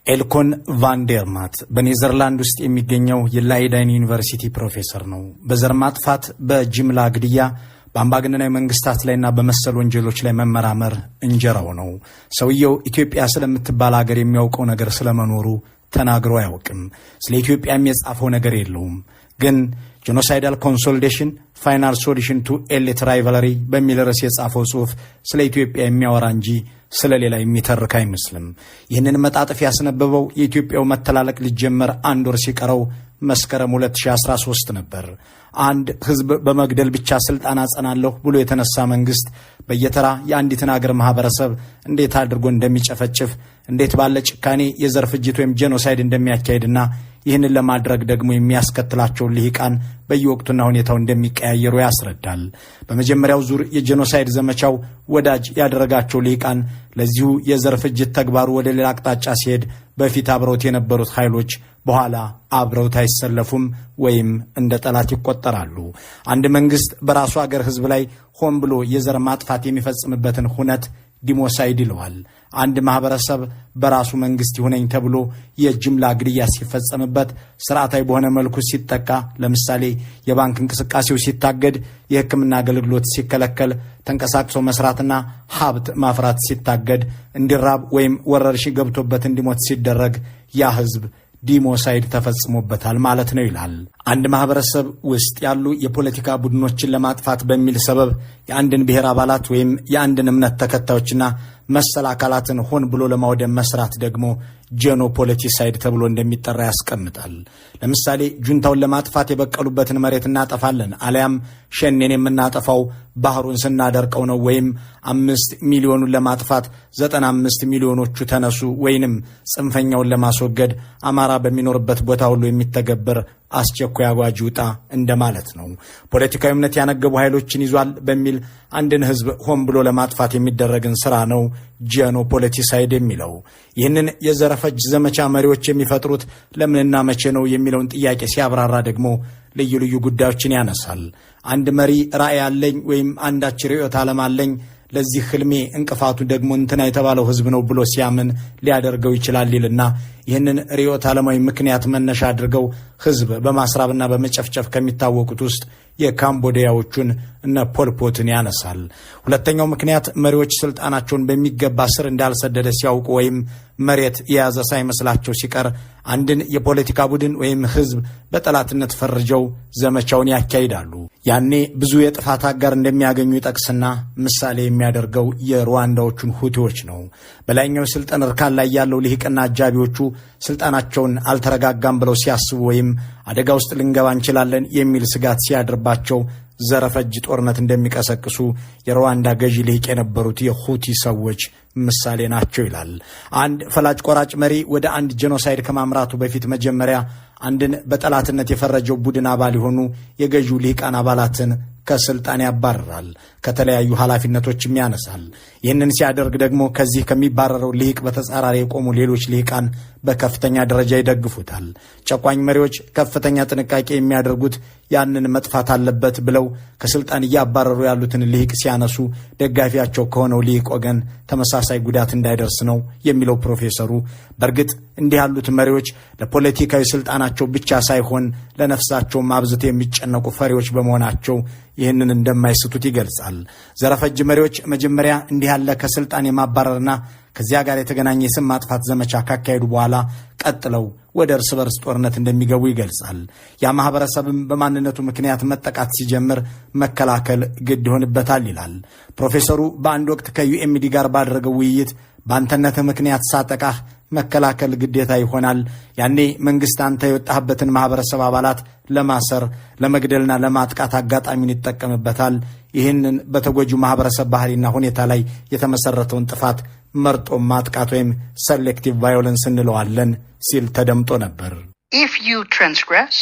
ኤልኮን ቫንዴርማት በኔዘርላንድ ውስጥ የሚገኘው የላይዳይን ዩኒቨርሲቲ ፕሮፌሰር ነው። በዘር ማጥፋት፣ በጅምላ ግድያ፣ በአምባገነናዊ መንግስታት ላይና በመሰል ወንጀሎች ላይ መመራመር እንጀራው ነው። ሰውየው ኢትዮጵያ ስለምትባል ሀገር የሚያውቀው ነገር ስለመኖሩ ተናግሮ አያውቅም። ስለ ኢትዮጵያም የጻፈው ነገር የለውም። ግን "Genocidal Consolidation: Final Solution to Elite Rivalry" በሚል ርዕስ የጻፈው ጽሑፍ ስለ ኢትዮጵያ የሚያወራ እንጂ ስለ ሌላ የሚተርክ አይመስልም። ይህንን መጣጥፍ ያስነበበው የኢትዮጵያው መተላለቅ ሊጀመር አንድ ወር ሲቀረው መስከረም 2013 ነበር። አንድ ህዝብ በመግደል ብቻ ስልጣን አጸናለሁ ብሎ የተነሳ መንግስት በየተራ የአንዲትን አገር ማህበረሰብ እንዴት አድርጎ እንደሚጨፈጭፍ፣ እንዴት ባለ ጭካኔ የዘር ፍጅት ወይም ጄኖሳይድ እንደሚያካሂድና ይህንን ለማድረግ ደግሞ የሚያስከትላቸውን ልሂቃን በየወቅቱና ሁኔታው እንደሚቀያየሩ ያስረዳል። በመጀመሪያው ዙር የጄኖሳይድ ዘመቻው ወዳጅ ያደረጋቸው ልሂቃን ለዚሁ የዘር ፍጅት ተግባሩ ወደ ሌላ አቅጣጫ ሲሄድ በፊት አብረውት የነበሩት ኃይሎች በኋላ አብረውት አይሰለፉም ወይም እንደ ጠላት ይቆጠራሉ። አንድ መንግስት በራሱ አገር ህዝብ ላይ ሆን ብሎ የዘር ማጥፋት የሚፈጽምበትን ሁነት ዲሞሳይድ ይለዋል። አንድ ማህበረሰብ በራሱ መንግስት ይሁነኝ ተብሎ የጅምላ ግድያ ሲፈጸምበት፣ ስርዓታዊ በሆነ መልኩ ሲጠቃ፣ ለምሳሌ የባንክ እንቅስቃሴው ሲታገድ፣ የሕክምና አገልግሎት ሲከለከል፣ ተንቀሳቅሶ መስራትና ሀብት ማፍራት ሲታገድ፣ እንዲራብ ወይም ወረርሽኝ ገብቶበት እንዲሞት ሲደረግ ያ ህዝብ ዲሞሳይድ ተፈጽሞበታል ማለት ነው ይላል። አንድ ማህበረሰብ ውስጥ ያሉ የፖለቲካ ቡድኖችን ለማጥፋት በሚል ሰበብ የአንድን ብሔር አባላት ወይም የአንድን እምነት ተከታዮችና መሰል አካላትን ሆን ብሎ ለማውደም መስራት ደግሞ ጄኖፖለቲሳይድ ተብሎ እንደሚጠራ ያስቀምጣል። ለምሳሌ ጁንታውን ለማጥፋት የበቀሉበትን መሬት እናጠፋለን፣ አሊያም ሸኔን የምናጠፋው ባህሩን ስናደርቀው ነው፣ ወይም 5 ሚሊዮኑን ለማጥፋት 95 ሚሊዮኖቹ ተነሱ፣ ወይንም ጽንፈኛውን ለማስወገድ አማራ በሚኖርበት ቦታ ሁሉ የሚተገበር አስቸኳይ አዋጅ ይውጣ እንደማለት ነው። ፖለቲካዊ እምነት ያነገቡ ኃይሎችን ይዟል በሚል አንድን ህዝብ ሆን ብሎ ለማጥፋት የሚደረግን ስራ ነው ጄኖፖለቲሳይድ የሚለው። ይህንን የዘር ፈጅ ዘመቻ መሪዎች የሚፈጥሩት ለምንና መቼ ነው የሚለውን ጥያቄ ሲያብራራ ደግሞ ልዩ ልዩ ጉዳዮችን ያነሳል። አንድ መሪ ራዕይ አለኝ ወይም አንዳች ርዕዮተ ዓለም አለኝ፣ ለዚህ ህልሜ እንቅፋቱ ደግሞ እንትና የተባለው ህዝብ ነው ብሎ ሲያምን ሊያደርገው ይችላል ይልና ይህንን ርዕዮተ ዓለማዊ ምክንያት መነሻ አድርገው ህዝብ በማስራብና በመጨፍጨፍ ከሚታወቁት ውስጥ የካምቦዲያዎቹን እነ ፖልፖትን ያነሳል። ሁለተኛው ምክንያት መሪዎች ስልጣናቸውን በሚገባ ስር እንዳልሰደደ ሲያውቁ ወይም መሬት የያዘ ሳይመስላቸው ሲቀር አንድን የፖለቲካ ቡድን ወይም ህዝብ በጠላትነት ፈርጀው ዘመቻውን ያካሂዳሉ። ያኔ ብዙ የጥፋት አጋር እንደሚያገኙ ይጠቅስና ምሳሌ የሚያደርገው የሩዋንዳዎቹን ሁቲዎች ነው። በላይኛው የስልጣን እርከን ላይ ያለው ልሂቅና አጃቢዎቹ ስልጣናቸውን አልተረጋጋም ብለው ሲያስቡ ወይም አደጋ ውስጥ ልንገባ እንችላለን የሚል ስጋት ሲያድርባቸው ዘር ፈጅ ጦርነት እንደሚቀሰቅሱ የሩዋንዳ ገዢ ልሂቅ የነበሩት የሁቲ ሰዎች ምሳሌ ናቸው ይላል። አንድ ፈላጭ ቆራጭ መሪ ወደ አንድ ጄኖሳይድ ከማምራቱ በፊት መጀመሪያ አንድን በጠላትነት የፈረጀው ቡድን አባል የሆኑ የገዢው ልሂቃን አባላትን ከስልጣን ያባርራል፣ ከተለያዩ ኃላፊነቶችም ያነሳል። ይህንን ሲያደርግ ደግሞ ከዚህ ከሚባረረው ልሂቅ በተጻራሪ የቆሙ ሌሎች ልሂቃን በከፍተኛ ደረጃ ይደግፉታል። ጨቋኝ መሪዎች ከፍተኛ ጥንቃቄ የሚያደርጉት ያንን መጥፋት አለበት ብለው ከስልጣን እያባረሩ ያሉትን ልሂቅ ሲያነሱ ደጋፊያቸው ከሆነው ልሂቅ ወገን ተመሳሳይ ጉዳት እንዳይደርስ ነው የሚለው ፕሮፌሰሩ፣ በእርግጥ እንዲህ ያሉት መሪዎች ለፖለቲካዊ ስልጣናቸው ብቻ ሳይሆን ለነፍሳቸውም አብዝተው የሚጨነቁ ፈሪዎች በመሆናቸው ይህንን እንደማይስቱት ይገልጻል። ዘር ፈጅ መሪዎች መጀመሪያ እንዲህ ያለ ከስልጣን የማባረርና ከዚያ ጋር የተገናኘ የስም ማጥፋት ዘመቻ ካካሄዱ በኋላ ቀጥለው ወደ እርስ በርስ ጦርነት እንደሚገቡ ይገልጻል። ያ ማህበረሰብም በማንነቱ ምክንያት መጠቃት ሲጀምር መከላከል ግድ ይሆንበታል ይላል። ፕሮፌሰሩ በአንድ ወቅት ከዩኤምዲ ጋር ባደረገው ውይይት በአንተነትህ ምክንያት ሳጠቃህ መከላከል ግዴታ ይሆናል። ያኔ መንግስት አንተ የወጣህበትን ማህበረሰብ አባላት ለማሰር፣ ለመግደልና ለማጥቃት አጋጣሚውን ይጠቀምበታል። ይህንን በተጎጂው ማህበረሰብ ባህሪና ሁኔታ ላይ የተመሰረተውን ጥፋት መርጦ ማጥቃት ወይም selective violence እንለዋለን ሲል ተደምጦ ነበር። If you transgress,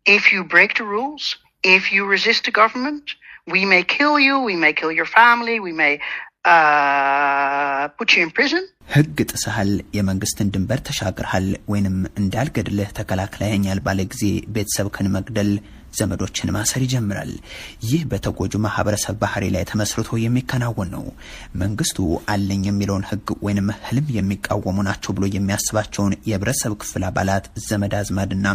if you break the rules, if you resist the government, we may kill you, we may kill your family, we may put you in prison. ህግ ጥሰሃል፣ የመንግስትን ድንበር ተሻግርሃል፣ ወይንም እንዳልገድልህ ተከላክለኸኛል ባለ ጊዜ ቤተሰብክን መግደል፣ ዘመዶችን ማሰር ይጀምራል። ይህ በተጎጁ ማህበረሰብ ባህሪ ላይ ተመስርቶ የሚከናወን ነው። መንግስቱ አለኝ የሚለውን ህግ ወይንም ህልም የሚቃወሙ ናቸው ብሎ የሚያስባቸውን የህብረተሰብ ክፍል አባላት፣ ዘመድ አዝማድና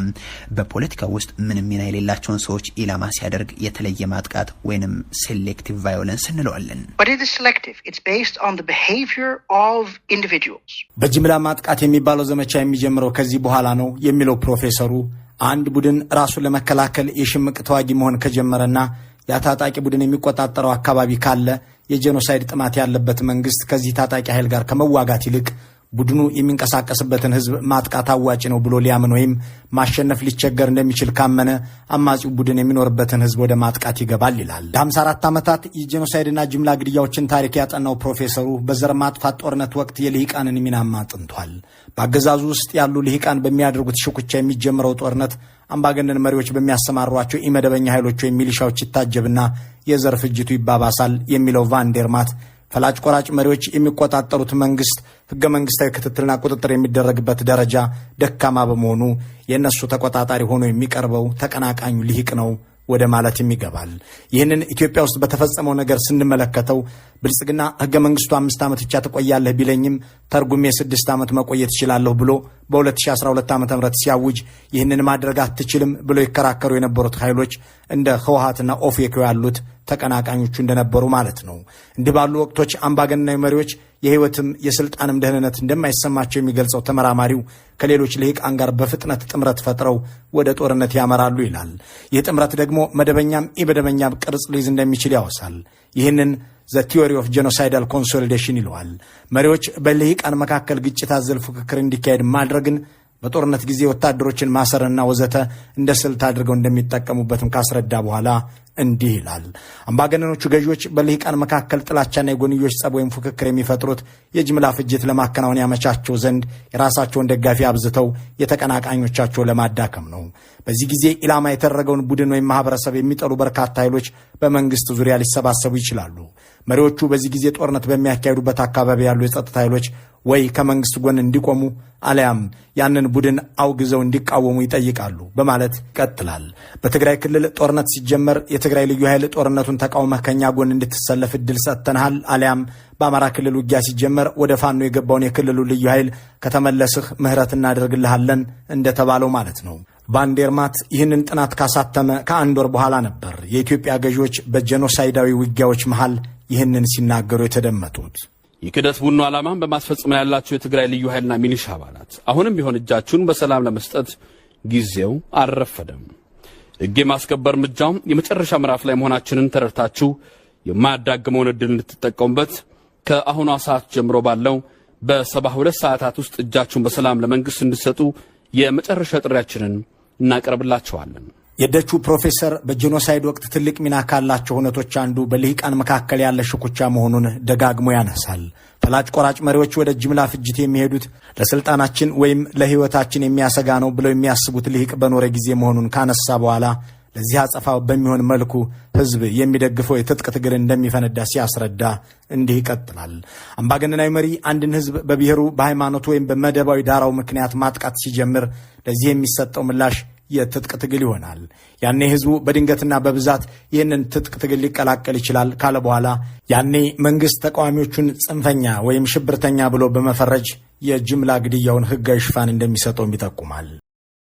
በፖለቲካ ውስጥ ምንም ሚና የሌላቸውን ሰዎች ኢላማ ሲያደርግ የተለየ ማጥቃት ወይንም selective violence እንለዋለን። But it is selective. It's based on the behavior of individuals. በጅምላ ማጥቃት የሚባለው ዘመቻ የሚጀምረው ከዚህ በኋላ ነው የሚለው ፕሮፌሰሩ፣ አንድ ቡድን ራሱን ለመከላከል የሽምቅ ተዋጊ መሆን ከጀመረና ያ ታጣቂ ቡድን የሚቆጣጠረው አካባቢ ካለ፣ የጄኖሳይድ ጥማት ያለበት መንግስት ከዚህ ታጣቂ ኃይል ጋር ከመዋጋት ይልቅ ቡድኑ የሚንቀሳቀስበትን ህዝብ ማጥቃት አዋጭ ነው ብሎ ሊያምን ወይም ማሸነፍ ሊቸገር እንደሚችል ካመነ አማጺው ቡድን የሚኖርበትን ህዝብ ወደ ማጥቃት ይገባል ይላል። ለ54 ዓመታት የጄኖሳይድና ጅምላ ግድያዎችን ታሪክ ያጠናው ፕሮፌሰሩ በዘር ማጥፋት ጦርነት ወቅት የልሂቃንን ሚናም አጥንቷል። በአገዛዙ ውስጥ ያሉ ልሂቃን በሚያደርጉት ሽኩቻ የሚጀምረው ጦርነት አምባገነን መሪዎች በሚያሰማሯቸው ኢመደበኛ ኃይሎች ወይም ሚሊሻዎች ይታጀብና የዘር ፍጅቱ ይባባሳል የሚለው ቫንዴርማት፣ ፈላጭ ቆራጭ መሪዎች የሚቆጣጠሩት መንግስት ህገ መንግስታዊ ክትትልና ቁጥጥር የሚደረግበት ደረጃ ደካማ በመሆኑ የእነሱ ተቆጣጣሪ ሆኖ የሚቀርበው ተቀናቃኙ ልሂቅ ነው ወደ ማለትም ይገባል። ይህንን ኢትዮጵያ ውስጥ በተፈጸመው ነገር ስንመለከተው ብልጽግና ህገ መንግስቱ 5 ዓመት ብቻ ትቆያለህ ቢለኝም ተርጉሜ 6 ዓመት መቆየት እችላለሁ ብሎ በ2012 ዓ ም ሲያውጅ ይህንን ማድረግ አትችልም ብለው ይከራከሩ የነበሩት ኃይሎች እንደ ህወሀትና ኦፌኮ ያሉት ተቀናቃኞቹ እንደነበሩ ማለት ነው። እንዲህ ባሉ ወቅቶች አምባገነናዊ መሪዎች የህይወትም የስልጣንም ደህንነት እንደማይሰማቸው የሚገልጸው ተመራማሪው ከሌሎች ልሂቃን ጋር በፍጥነት ጥምረት ፈጥረው ወደ ጦርነት ያመራሉ ይላል። ይህ ጥምረት ደግሞ መደበኛም ኢመደበኛም ቅርጽ ሊይዝ እንደሚችል ያወሳል። ይህንን the theory of genocidal consolidation ይለዋል። መሪዎች በልሂቃን መካከል ግጭት አዘል ፉክክር እንዲካሄድ ማድረግን፣ በጦርነት ጊዜ ወታደሮችን ማሰርና ወዘተ እንደ ስልት አድርገው እንደሚጠቀሙበትም ካስረዳ በኋላ እንዲህ ይላል። አምባገነኖቹ ገዢዎች በልሂቃን መካከል ጥላቻና የጎንዮሽ ጸብ ወይም ፉክክር የሚፈጥሩት የጅምላ ፍጅት ለማከናወን ያመቻቸው ዘንድ የራሳቸውን ደጋፊ አብዝተው የተቀናቃኞቻቸውን ለማዳከም ነው። በዚህ ጊዜ ኢላማ የተደረገውን ቡድን ወይም ማህበረሰብ የሚጠሉ በርካታ ኃይሎች በመንግስት ዙሪያ ሊሰባሰቡ ይችላሉ። መሪዎቹ በዚህ ጊዜ ጦርነት በሚያካሂዱበት አካባቢ ያሉ የጸጥታ ኃይሎች ወይ ከመንግስት ጎን እንዲቆሙ አሊያም ያንን ቡድን አውግዘው እንዲቃወሙ ይጠይቃሉ በማለት ይቀጥላል። በትግራይ ክልል ጦርነት ሲጀመር የትግራይ ልዩ ኃይል ጦርነቱን ተቃውመህ ከኛ ጎን እንድትሰለፍ እድል ሰጥተንሃል፣ አሊያም በአማራ ክልል ውጊያ ሲጀመር ወደ ፋኖ የገባውን የክልሉ ልዩ ኃይል ከተመለስህ ምህረት እናደርግልሃለን እንደተባለው ማለት ነው። ቫንዴርማት ይህንን ጥናት ካሳተመ ከአንድ ወር በኋላ ነበር የኢትዮጵያ ገዢዎች በጄኖሳይዳዊ ውጊያዎች መሃል ይህንን ሲናገሩ የተደመጡት። የክህደት ቡድኑ ዓላማን በማስፈጸም ላይ ያላችሁ የትግራይ ልዩ ኃይልና ሚሊሻ አባላት፣ አሁንም ቢሆን እጃችሁን በሰላም ለመስጠት ጊዜው አልረፈደም። ሕግ የማስከበር እርምጃውም የመጨረሻ ምዕራፍ ላይ መሆናችንን ተረድታችሁ የማያዳግመውን ዕድል እንድትጠቀሙበት ከአሁኗ ሰዓት ጀምሮ ባለው በ72 ሰዓታት ውስጥ እጃችሁን በሰላም ለመንግሥት እንድትሰጡ የመጨረሻ ጥሪያችንን እናቀርብላችኋለን። የደቹ ፕሮፌሰር በጄኖሳይድ ወቅት ትልቅ ሚና ካላቸው ሁነቶች አንዱ በልሂቃን መካከል ያለ ሽኩቻ መሆኑን ደጋግሞ ያነሳል። ፈላጭ ቆራጭ መሪዎች ወደ ጅምላ ፍጅት የሚሄዱት ለስልጣናችን ወይም ለሕይወታችን የሚያሰጋ ነው ብለው የሚያስቡት ልሂቅ በኖረ ጊዜ መሆኑን ካነሳ በኋላ ለዚህ አጸፋ በሚሆን መልኩ ሕዝብ የሚደግፈው የትጥቅ ትግል እንደሚፈነዳ ሲያስረዳ እንዲህ ይቀጥላል። አምባገነናዊ መሪ አንድን ሕዝብ በብሔሩ፣ በሃይማኖቱ ወይም በመደባዊ ዳራው ምክንያት ማጥቃት ሲጀምር ለዚህ የሚሰጠው ምላሽ የትጥቅ ትግል ይሆናል። ያኔ ህዝቡ በድንገትና በብዛት ይህንን ትጥቅ ትግል ሊቀላቀል ይችላል ካለ በኋላ ያኔ መንግስት ተቃዋሚዎቹን ጽንፈኛ ወይም ሽብርተኛ ብሎ በመፈረጅ የጅምላ ግድያውን ህጋዊ ሽፋን እንደሚሰጠውም ይጠቁማል።